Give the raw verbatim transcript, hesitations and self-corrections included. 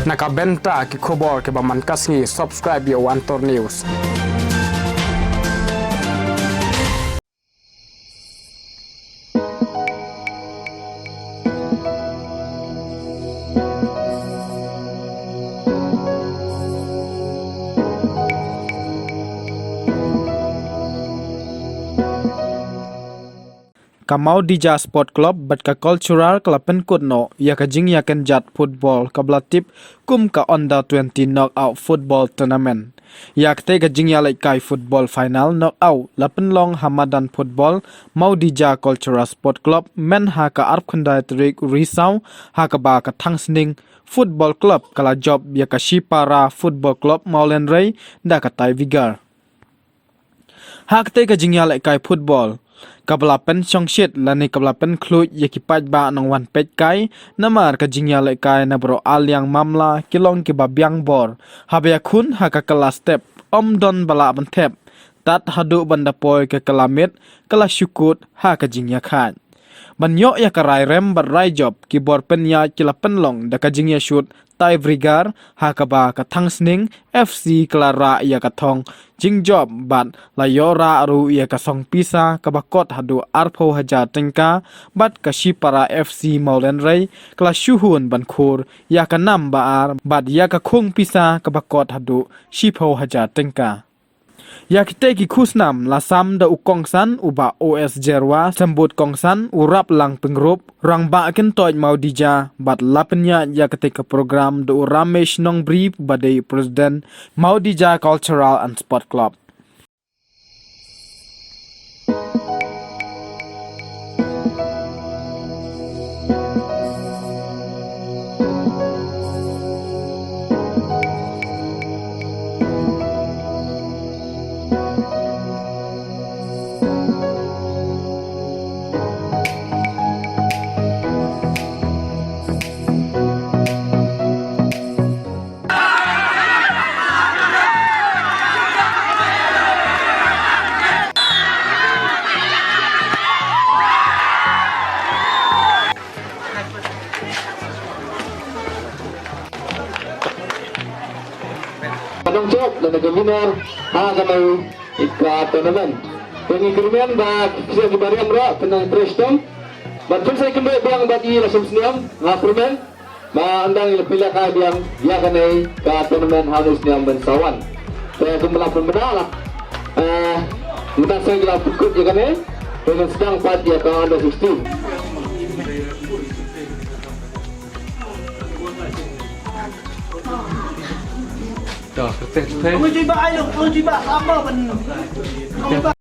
Na ka bynta ki khubor kiba man ka sngi, subscribe ïa u Antor News. Ka Mawdija Sport Club bad ka Cultural ka la pynkut noh ïa ka jingïakynjat football kaba la tip kum ka Under twenty Knockout Football Tournament. Ïa katei ka jingïalehkai football final knockout la pynlong ha madan football Mawdija Cultural Sport Club mynha ka arphew khyndai tarik Risaw, ha kaba ka Thangsning Football Club ka la jop ïa ka Shipara Football Club Mawlynrei da ka tie breaker. Ha katei ka jingïalehkai football kaba la pynshongshit lane kaba la pynkhluit ïa ki paidbah nongwan peitkai, namar ka jingïalehkai na baroh arliang mamla ki long kiba biang bor. Haba ïakhun ha ka kylla step, ym don ba lah ban thep, tad haduh ban da poi ka kylla miet ka la shu kut ha ka jingïakhaid. Ban ïoh ïa ka rai rem bad rai jop, ki bor pynïaid ki la pynlong da ka jingïashut tie breaker, ha kaba ka Thangsning F C ka la rah ïa ka thong jingjop bad la ïoh rah ruh ïa ka song pisa kaba kot haduh arphew hajar tyngka, bad ka Shipara F C Mawlynrei ka la shu hun ban khur ïa ka nam ba ar bad ïa ka khung pisa kaba kot haduh shiphew hajar tyngka. Ïa kitei ki khusnam la sam da u kongsan u Bah O S Jyrwa, symbud kongsan u Raplang Pyngrope, rangbah kyntoit Mawdija, bad la pynïaid ïa katei ka program da u Ramesh Nongbri ba dei president Mawdija Cultural and Sport Club. Ka nongjop lane ka winner ha kane ka tournament. Te ngi kyrmen ba ki pisa kiba riam ruh, te nang trei shitom. Bad pynshai kynduh biang bad i la sum sniam, nga kyrmen ba ynda ngi la pynlehkai biang ïa kane ka tournament ha une u sniam ban sa wan. Te kumba la pynbna la, eh, mynta sa ngi la pynkut ïa kane, te ngan sdang pat ïa ka under sixteen. Dah, perfect, perfect.